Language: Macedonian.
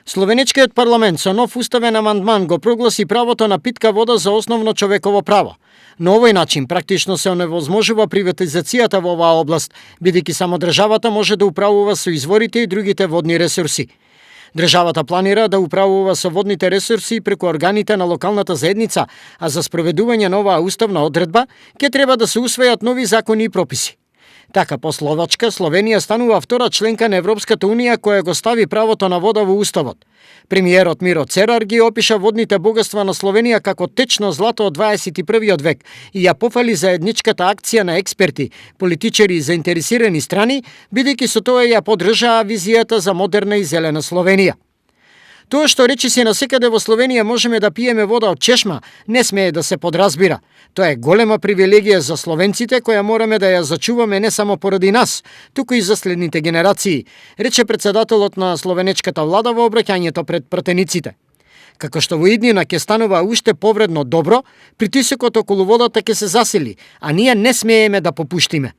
Словенечкиот парламент со нов уставен амандман го прогласи правото на питка вода за основно човеково право. На овој начин практично се оневозможува приватизацијата во оваа област, бидејќи само државата може да управува со изворите и другите водни ресурси. Државата планира да управува со водните ресурси преку органите на локалната заедница, а за спроведување на оваа уставна одредба ќе треба да се усвојат нови закони и прописи. Така по Словачка, Словенија станува втора членка на Европската унија која го стави правото на вода во уставот. Премиерот Миро Церар ги опиша водните богатства на Словенија како течно злато од 21. век и ја пофали заедничката акција на експерти, политичари и заинтересирани страни, бидејќи со тоа ја поддржаа визијата за модерна и зелена Словенија. Тоа што речиси насекаде во Словенија можеме да пиеме вода од чешма, не смее да се подразбира. Тоа е голема привилегија за словенците која мораме да ја зачуваме не само поради нас, туку и за следните генерации, рече председателот на словенечката влада во обраќањето пред пратениците. Како што во иднина ќе станува уште повредно добро, притисокот околу водата ќе се засили, а ние не смееме да попуштиме.